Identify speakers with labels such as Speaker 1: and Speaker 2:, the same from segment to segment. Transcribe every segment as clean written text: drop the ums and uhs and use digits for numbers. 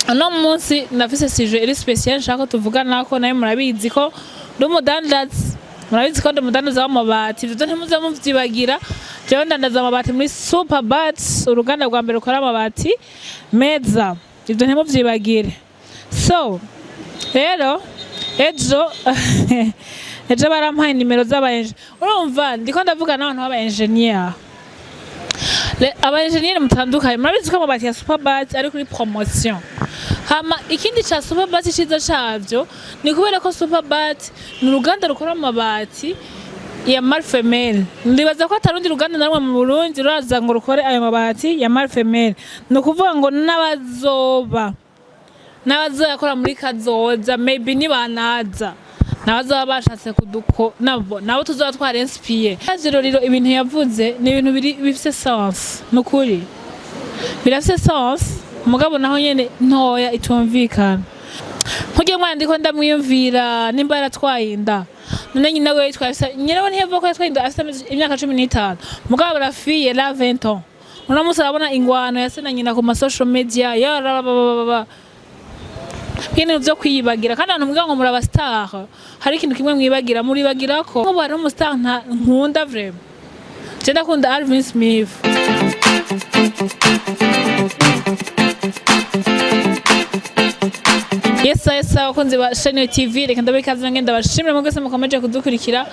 Speaker 1: Uno munsi ndafise sujet iri spécial nshaka ko tuvugana ko nayo. Murabizi ko ndi umudandaza, murabizi ko ndi umudandaza w'amabati. Ivyo ntimuze muvyibagira. Jewe ndandaza amabati muri Superbat, uruganda rwa mbere rukora amabati meza. Ivyo ntimuvyibagire. So rero ejo barampaye nimero z'aba, urumva ndiko ndavuga n'abantu b'aba engineer. Aba engineer mutandukanye, murabizi ko amabati ya Superbat ari kuri promotion. Hama ikindi ca Superbat ciza cavyo ni kubera ko Superbat ni uruganda rukora amabati ya mâle femelle. Ndibaza ko atarundi ruganda na rumwe mu Burundi ruraza ngo rukore ayo mabati ya mâle femelle. Ni ukuvuga ngo n'abazoba n'abazoyakora muri kazoza, maybe nibanaza, nabazoba bashatse kuduko nabo, nabo tuzoba twarinspiye. Rero ibintu yavuze ni ibintu biri bifise sens, nukuri birafise sens, mugabo naho nyene ntoya itumvikana. Nkurya mwana ndiko ndamwiyumvira nimba yaratwaye inda. None nyina we yitwaye nyina we ntiyavuga ko yatwaye inda afise imyaka 15, mugabo la fille elle a 20 ans. Uno munsi arabona ingwano ya se na nyina ku ma social media yarabababa, ibintu vyo kwiyibagira. Kandi abantu muvuga ngo muri aba star, hari ikintu kimwe mwibagira, muribagira ko nk'ubu hari umu star nkunda vraiment. Je ndakunda Alvin Smith. Yes, abakunzi ba Channel TV, reka ndabe ikaze, ngenda bashimire mwese mukomeje kudukurikira,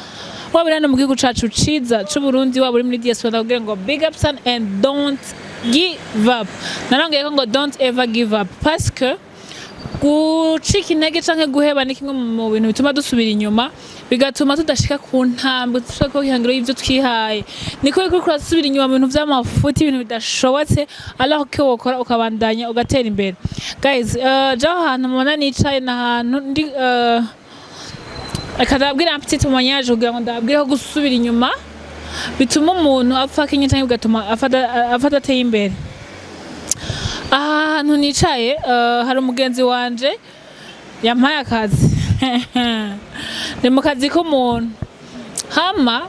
Speaker 1: waba uri hano mu gihugu cacu ciza c'u Burundi, waba uri muri diaspora. Ndakubwira ngo big up son and don't give up. Narongeye ko ngo don't ever give up, parce que gucika intege canke guheba ni kimwe mu bintu bituma dusubira inyuma, bigatuma tudashika ku ntambwe dushaka ko ihangiro y'ivyo twihaye. Niko uriko urasubira inyuma mu bintu vy'amafuti, ibintu bidashobotse, alors ko wokora ukabandanya ugatera imbere. Guys, jaho ahantu mubona nicaye ni ahantu ndi, reka ndababwire un petit témoignage kugira ngo ndababwire ko gusubira inyuma bituma umuntu apfa akenye canke bigatuma apfa adateye imbere. Aha hantu nicaye, hari umugenzi wanje yampaye akazi. Ni mu kazi k'umuntu. Hama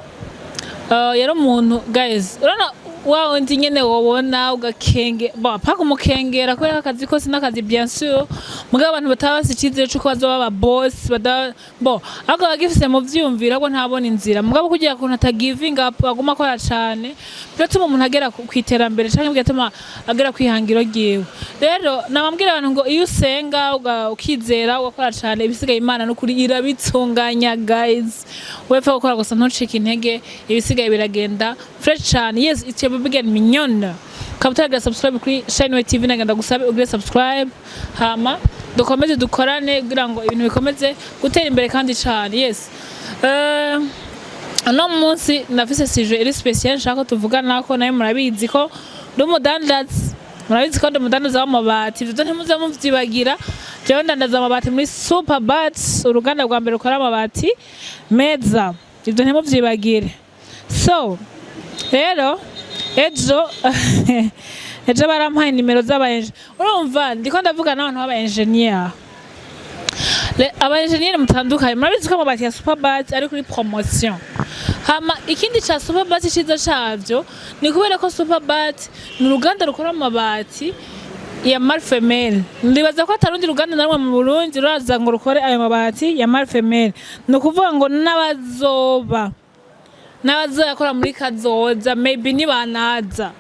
Speaker 1: yari umuntu, guys, urabona wa wundi nyene wobona ugakenge, bon, pas kumukengera kubera ko akazi kose n'akazi, bien sûr, mugabo abantu bataba bafise icizere c'uko bazoba aba boss bada, bon, ahubwo bagifise mu vyiyumviro, ahubwo ntabona inzira. Mugabo kugira kuntu ata giving up, aguma akora cane, biratuma umuntu agera kw'iterambere canke bigatuma agera kw'ihangiro ryiwe. Rero nababwira abantu ngo iyo usenga, ukizera, ugakora cane, ibisigaye Imana n'ukuri irabitunganya. Guys, wepfa gukora gusa, ntucike intege, ibisigaye biragenda fresh cane. Yes, it's your baby girl Mignonne. Ukaba utaragira subscribe kuri Shine TV, nagenda gusabe ugire subscribe, hama dukomeze dukorane kugira ngo ibintu bikomeze gutera imbere kandi cane. Yes, uno munsi ndafise sujet iri spécial nshaka ko tuvugana ko nayo. Murabizi ko ndi umudandaza, murabizi ko ndi umudandaza w'amabati. Ivyo ntimuze muvyibagira. Jewe ndandaza amabati muri Superbat, uruganda rwa mbere rukora amabati meza. Ivyo ntimuvyibagire. So rero ejo barampaye nimero z'aba, urumva ndiko ndavuga n'abantu b'aba engineer. Aba engineer mutandukanye, murabizi ko amabati ya Superbat ari kuri promotion. Hama ikindi ca Superbat ciza cavyo ni kubera ko Superbat ni uruganda rukora amabati ya mâle femelle. Ndibaza ko atarundi ruganda na rumwe mu Burundi ruraza ngo rukore ayo mabati ya mâle femelle. Ni ukuvuga ngo n'abazoba n'abazoyakora muri kazoza, maybe nibanaza,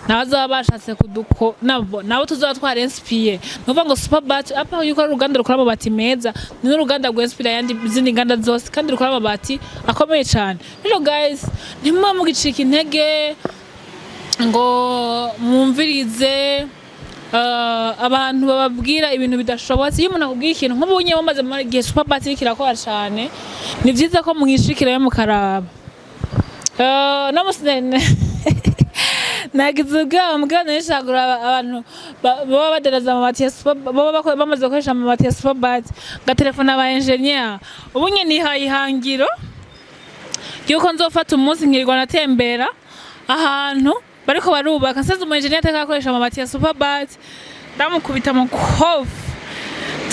Speaker 1: nabazoba bashatse kuduko nabo, nabo tuzoba twarinspiye. Ni ukuvuga ngo Superbat, à part yuko ari uruganda rukora amabati meza, ni n'uruganda rwinspira ayandi izindi nganda zose, kandi rukora amabati akomeye cane. Rero guys, ntimuba mugicika intege ngo mwumvirize abantu bababwira ibintu bidashobotse. Iyo umuntu akubwiye ikintu nk'ubu nyine mumaze mu gihe Superbat iriko irakora cane, ni vyiza ko mwishikirayo mukaraba. No musi nagize ubwoba, mbwa nashaka kuraba abantu baba badereza amabati ya Super, baba bamaze gukoresha amabati ya Superbat, ngatelefona aba engineer. Ubu nyene nihaye ihangiro yuko nzofata umunsi nkirirwa natembera ahantu bariko barubaka, nsaze umu engineer atakakoresha amabati ya Superbat, ndamukubita mu kofu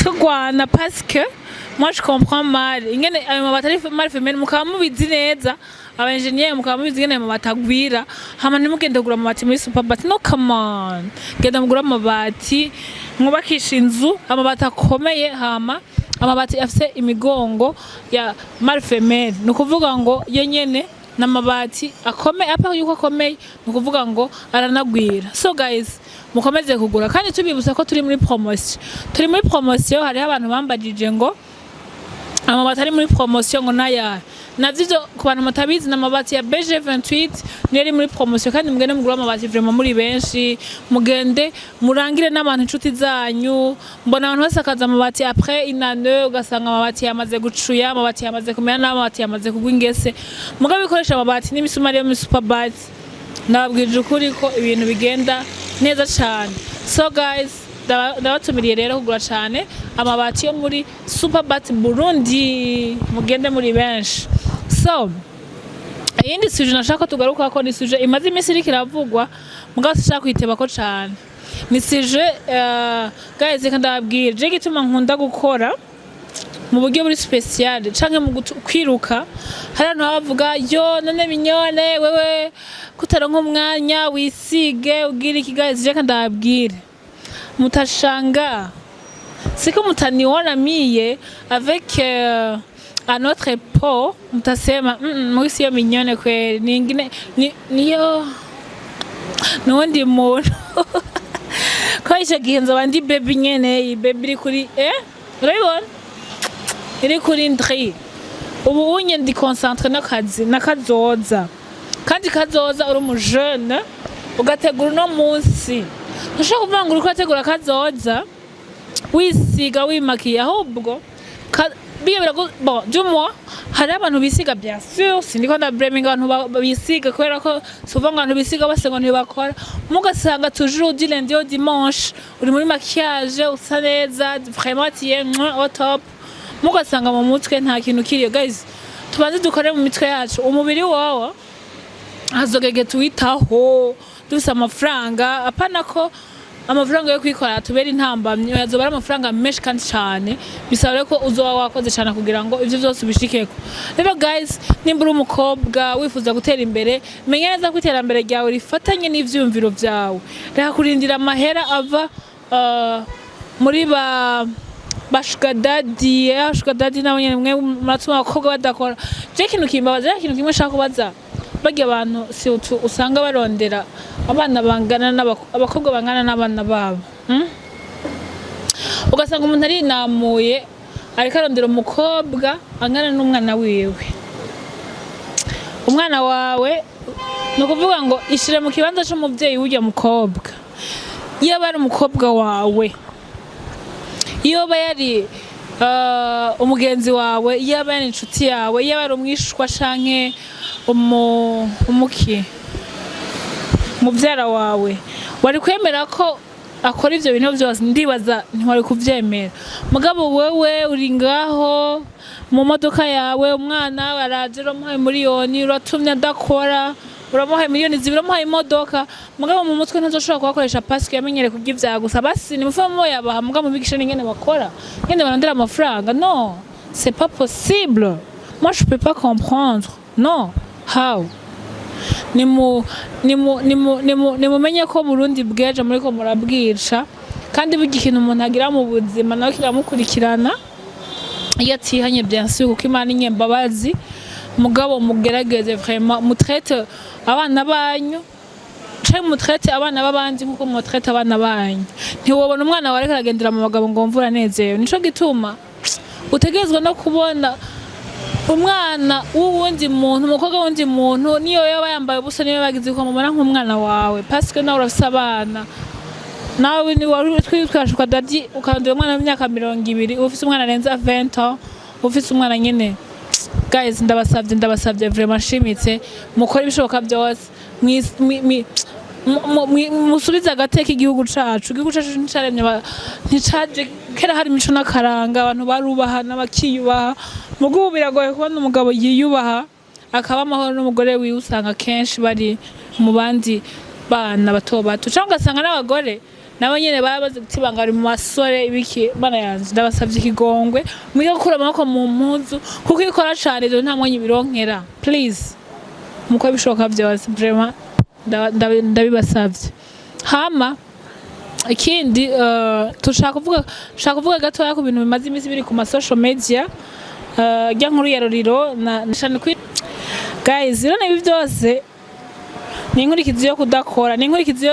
Speaker 1: turwana, parce que moi je comprends mal ingene ayo mabati ari mâle femelle. Mukaba mubizi neza, aba engineer, mukaba mubizi ingene ayo mabati agwira, hama ntimugende kugura amabati muri Superbat. No, come on, genda mugura amabati. Mwubakisha inzu amabati akomeye, hama amabati afise imigongo ya mâle femelle. Ni ukuvuga ngo yo nyene n'amabati akomeye, apa yuko akomeye, ni ukuvuga ngo aranagwira. So guys, mukomeze kugura, kandi tubibutsa ko turi muri promotion, turi muri promotion. Hariho abantu bambajije ngo amabati ari muri promotion ngo nayahe. Navyo ivyo ku bantu mutabizi, n'amabati ya BG28 niyo ari muri promotion. Kandi mugende mugure amabati vraiment muri benshi, mugende murangire n'abantu, inshuti zanyu. Mbona abantu basakaza amabati, après une année ugasanga amabati yamaze gucuya, amabati yamaze kumera nabi, amabati yamaze kugwa ingese. Mugabo bikoresha amabati n'imisumari yo muri Superbat, nababwije ukuri ko ibintu bigenda neza cane. So guys, ndabatumiriye rero kugura cane amabati yo muri Superbat Burundi, mugende muri benshi. So iyindi sujet nashaka ko tugarukako ni sujet imaze iminsi iriko iravugwa, mugabo sinshaka kuyitebako cane. Ni sujet, guys, reka ndababwira je gituma nkunda gukora mu buryo buri spécial canke mu kwiruka. Hari abantu baba bavuga: "Yo none Mignone, wewe kutaronka umwanya wisige ugira iki?" Guys, reka ndababwire, mutashangaa siku mutaniona mie avec à notre peau, mtasema mm, sio Mignone kweli, ningine ni, niyo nuwundi muntu." Ko ico gihe nzoba ndi baby nyene, iyi baby iri kuri urabibona, iri kuri ndri. Ubu unye ndi concentré n'akazi n'akazoza, kandi kazoza uri umujene ugategura uno munsi. Ntushobora kuvuga ngo uriko urategura kazoza wisiga, wimakiye, ahubwo biya biragu. Bon, du moins hari abantu bisiga, bien sûr, sindiko ndablaminga abantu bisiga, kubera ko souvent ngo abantu bisiga bose ngo ntibakora. Mugasanga toujours du lundi au dimanche uri muri maquillage, usa neza vraiment, tu es mouah, au top, mugasanga mu mutwe nta kintu kiriyo. Guys, tubanze dukore mu mitwe yacu. Umubiri wawe hazogege tuwitaho dufise amafaranga. Apana ko amafaranga yo kwikora tubera intambamyi, azoba ari amafaranga menshi kandi cane, bisaba rero ko uzoba wakoze cane kugira ngo ivyo vyose ubishikeko. Rero guys, nimba uri umukobwa wifuza gutera imbere, menya neza ko iterambere ryawe rifatanye n'ivyiyumviro vyawe. Reka kurindira amahera ava muri ba sugar daddy. Sugar daddy nabo nyene mwe muratuma abakobwa badakora. Je ikintu kimbabaza, ikintu kimwe nshaka kubaza barya abantu, si utu usanga barondera abana bangana abakobwa bangana n'abana babo, Ugasanga umuntu arinamuye ariko arondera umukobwa angana n'umwana wiwe. Umwana wawe, ni ukuvuga ngo ishire mu kibanza c'umuvyeyi w'urya mukobwa. Iyo aba ari umukobwa wawe, iyo aba yari umugenzi wawe, iyo aba yari inshuti yawe, iyo aba ari umwishwa canke umuki muvyara wawe, wari kwemera ko akora ivyo bintu vyose? Ndibaza ntiwari kuvyemera. Mugabo wewe uri ngaho mu modoka yawe, umwana araje, uramuhaye miliyoni, uratumye adakora, uramuhaye miliyoni 2, uramuhaye imodoka, mugabo mu mutwe ntazoshobora kuhakoresha parce que yamenyereye kurya ivya gusa. Basi nimufe muyabaha, mugabo mubigishe n'ingene bakora, ingene barondera amafaranga. Non, c'est pas possible, moi je peux pas comprendre, non, how? Nimumenye ko Burundi bwejo muriko murabwica, kandi burya ikintu umuntu agira mu buzima nawe kiramukurikirana iyo atihanye, bien sûr, kuko Imana inyembabazi. Mugabo mugerageze vraiment mutraite abana banyu canke mutraite abana b'abandi nkuko mutraite abana banyu. Ntiwobona umwana wawe ariko aragendera mu bagabo ngo wumve uranezerewe. Nico gituma utegerezwa no kubona umwana w'uwundi muntu, umukobwa w'uwundi muntu, niyo yaba yambaye ubusa, niyo yabagize uko, mubona nk'umwana wawe, parce que nawe urafise abana. Nawe ni wari twitwashuka daddy, ukarondera umwana w'imyaka 20, ufise umwana arenza 20 ans, ufise umwana nyene. Guys, ndabasavye, ndabasavye vraiment nshimitse, mukore ibishoboka byose musubize agateka igihugu cacu. Igihugu cacu nticaremye nticaje kera hari imico n'akaranga, abantu barubahana, bakiyubaha. Mugo ubu biragoye kubona umugabo yiyubaha akaba amahoro n'umugore wiwe. Usanga kenshi bari mu bandi bana bato bato, cyangwa ugasanga n'abagore nabo nyene baba bazi guta ibanga, bari mu basore ibiki. Bana yanje, ndabasavye ikigongwe, mwige gukura amaboko mu mpuzu, kuko iyo ukora cane ivyo nta mwanya ubironkera. Please, mukore ibishoboka byose vraiment, ndabibasavye. Hama Ikindi, tushaka kuvuga gatoya ku bintu bimaze iminsi biri ku ma social media, rya nkuru ya Roriro na Shani Queen. Guys, rero ibi byose ni inkurikizi yo kudakora, ni inkurikizi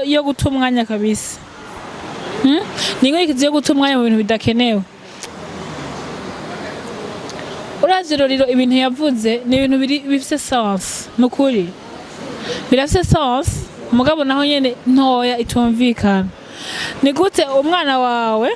Speaker 1: yo guta umwanya kabisa. Ni inkurikizi yo guta umwanya mu bintu bidakenewe. Uravye Roriro, ibintu yavuze ni ibintu biri bifise sens, nukuri birafise sens, mugabo naho nyene ntoya itumvikana. Ni gute umwana wawe,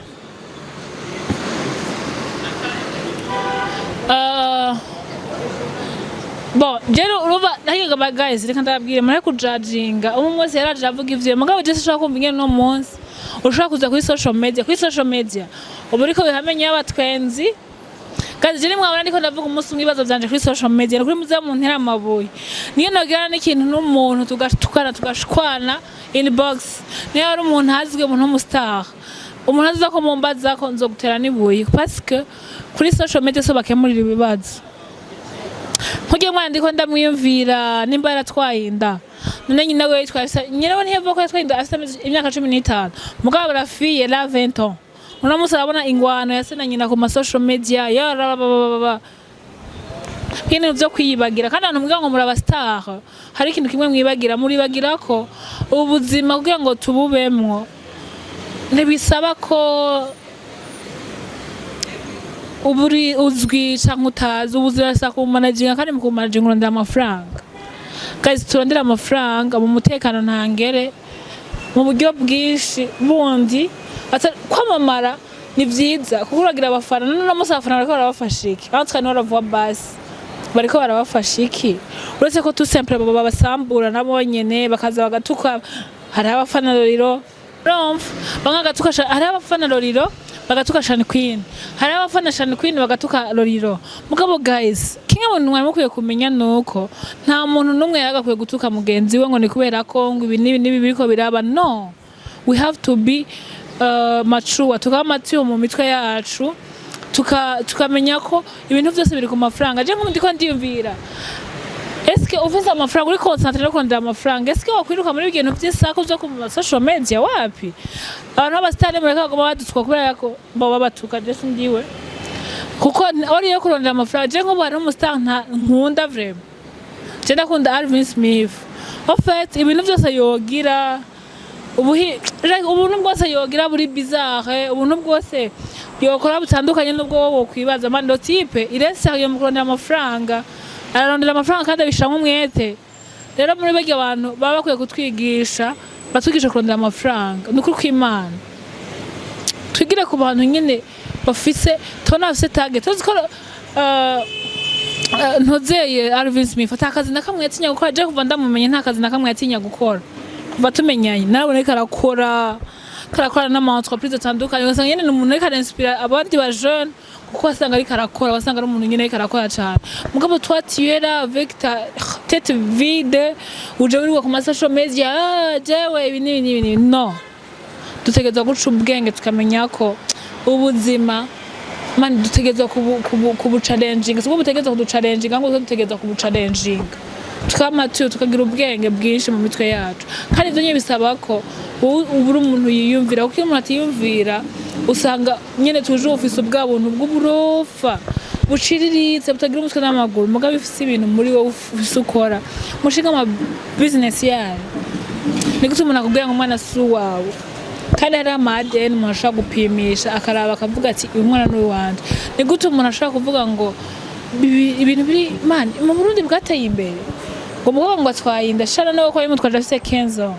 Speaker 1: bon, rero urumva nahiga ba guys, reka ndababwire, mureke kujajinga. Umwe wese yaraje avuga ivyo, mugabo je sinshobora kumva ingene uno munsi ushobora kuza kuri social media. Kuri social media ubu uriko bihamenya y'abatwenzi. Kandi je nimwabona ndiko ndavuga umunsi umwe ibibazo vyanje kuri social media, ni kuri muze muntera amabuye. Niyo nogira n'ikintu n'umuntu, tugatukana, tugashwana inbox, niyo ari umuntu azwi, umuntu w'umustar, umuntu aza ko mumbaza ko nzogutera n'ibuye, parce que kuri social media so bakemurira ibibazo. Nkugiye mwana ndiko ndamwiyumvira nimba yaratwaye inda, none nyina we yitwaye nyina we ntiyavuga ko yatwaye inda afise imyaka 15, mugabo la fille elle a 20 ans. Uno munsi arabona ingwano ya se na nyina ku ma social media yarabababa, ibintu vyo kwiyibagira. Kandi abantu mbwira ngo muri aba star, hari ikintu kimwe mwibagira, muribagira ko ubuzima kugira ngo tububemwo ntibisaba ko uba uri uzwi canke utazi. Ubuzima bisaba kubumanaginga, kandi mu kubumanaginga urondera amafaranga. Guys, turondera amafaranga mu mutekano ntangere, mu buryo bwinshi bundi. Kwamamara ni vyiza kuko uragira abafana. None uno munsi abafana bariko barabafasha iki? Aho twari baravuga basi bariko barabafasha iki, uretse ko tout simple baba babasambura nabo nyene bakaza bagatuka. Hariho abafana Roriro, urumva, bamwe bagatuka hariho abafana Roriro bagatuka Shani Queen, hariho abafana Shani Queen bagatuka Roriro. Mugabo guys, kimwe mu bintu mwari mukwiye kumenya nuko nta muntu n'umwe yari gutuka mugenzi we ngo ni kubera ko ngo ibi n'ibi n'ibi biriko biraba. No, we have to be mature, tukaba mature mu mitwe yacu, tukamenya ko ibintu byose biri ku mafaranga. Je nk'ubu ndiko ndiyumvira, eske ufise amafaranga, uri concentré no kurondera amafaranga, eske wakwiruka muri ibintu vy'isaku vyo ku ma social media? Wapi. Abantu b'abasitari mureka baguma badutswa kubera ko baba batuka, je sindiwe, kuko ori yo kurondera amafaranga. Je nk'ubu hariho umustar nkunda vraiment, je ndakunda Alvin Smith. En fait, ibintu byose yogira ubuhi, like, ubuntu bwose yogira buri bizarre, ubuntu bwose yokora butandukanye n'ubwo wowe wokwibaza, man, le type il est sérieux mu kurondera amafaranga, ararondera amafaranga kandi abishiramwo umwete. Rero muri barya abantu baba bakwiye kutwigisha, batwigisha kurondera amafaranga, ni ukuri kw'Imana. Twigire ku bantu nyine bafise, tubona bafise target. Tuzi ko ntuzeye Alvin Smith ata kazi na kamwe yatinya gukora. Je kuva ndamumenye nta kazi na kamwe yatinya gukora. Kuva tumenyanye narabona ariko arakora, karakora n'ama entreprise atandukanye, ugasanga nyene ni umuntu ariko arinspira abandi ba jeune, kuko wasanga ariko arakora, wasanga ari umuntu nyene ariko arakora cane. Mugabo toi, tu es là avec ta tête vide, uje wirirwa ku ma social media, ah, jewe ibi n'ibi n'ibi n'ibi. No, dutegerezwa guca ubwenge, tukamenya ko ubuzima, man, dutegerezwa kubuchallenginga. Sibwo butegerezwa kuduchallenginga, ahubwo dutegerezwa kubuchallenginga, tukaba tukagira ubwenge bwinshi mu mitwe yacu. Kandi ibyo nyine bisaba ko wowe uba uri umuntu yiyumvira, kuko iyo umuntu atiyumvira usanga nyine tuje ufise ubwa buntu bw'uburofa buciriritse, butagira umutwe n'amaguru. Mugabo ifise ibintu muri wowe ufise ukora, mushinga ama business yayo. Ni gute umuntu akubwira ngo umwana si uwawe, kandi hariho ama ADN umuntu ashobora gupimisha, akaraba akavuga ati uyu mwana ni uwanje? Ni gute umuntu ashobora kuvuga ngo ibintu biri, man, mu Burundi bwateye imbere, ngo umukobwa ngo atwaye inda, shana nawe ko yimutwaje afise 15 ans,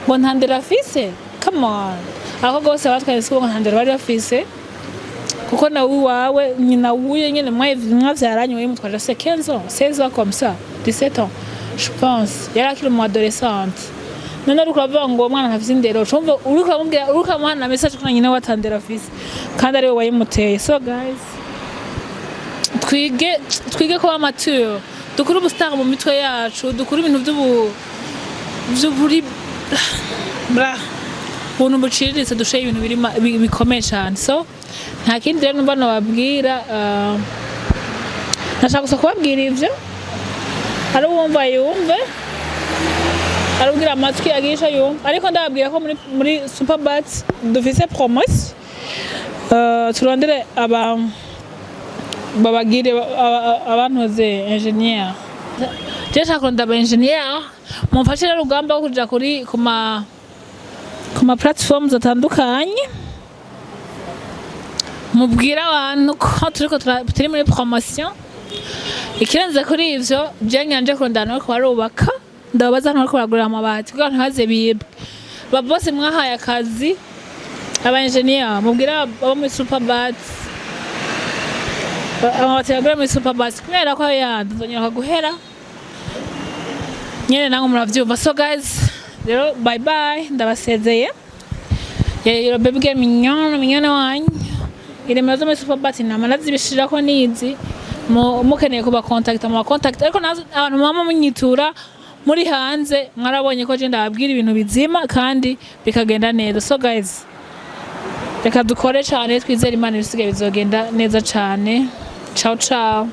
Speaker 1: ngo nta ndero afise? Come on, abakobwa bose batwaye siko ngo nta ndero bari bafise, kuko nawe iwawe nyina wuye nyene mwavyaranye yimutwaje afise 15 ans, 16 ans comme ça, 17 ans je pense, yari akiri umu adolescente. None uriko uravuga ngo uwo mwana ntafise indero, ucumva uriko uramubwira, uriko uramuha na message ko na nyina we atandero afise, kandi ariwe wayimuteye. So guys, twige kuba mature, dukure ubustar mu mitwe yacu, dukure ibintu vy'uburi bra ubuntu buciriritse, dushoye ibintu biri bikomeye cyane. So nta kindi rero numva nobabwira, nashaka gusa kubabwira ivyo. Ari uwumva yumve, Arubwira amatwi agisha yumva, ariko ndababwira ko muri Superbat dufise promotion. Turondere aba babagire abantoze ingénieur. Je nshaka kurondera aba ingénieur, mumfashe rero urugamba rwo kuja kuri ku ma platforms atandukanye, mubwire abantu ko turiko turi muri promotion. Ikirenze kuri ivyo, je nyanje kurondera abantu bariko barubaka, ndababaza abantu bariko baragurira amabati kugira ngo ntibaze bibwe. Ba bose mwahaye akazi aba engineer, mubwire abo muri Superbat amabati bagura muri Superbat, kubera ko ayo yandi nzongera guhera nyene, namwe muravyumva. So guys, rero bye bye, ndabasezeye. Yero baby girl mignonne, mignonne wanyu. Iremero zo muri Superbat nama nazibishirako nizi mukeneye kuba contact mu contact, ariko nazo abantu mama munyitura muri hanze, mwarabonye ko je ndababwira ibintu bizima kandi bikagenda neza. So guys, reka dukore cyane, twizere Imana, ibisigaye bizogenda neza cyane. Ciao ciao.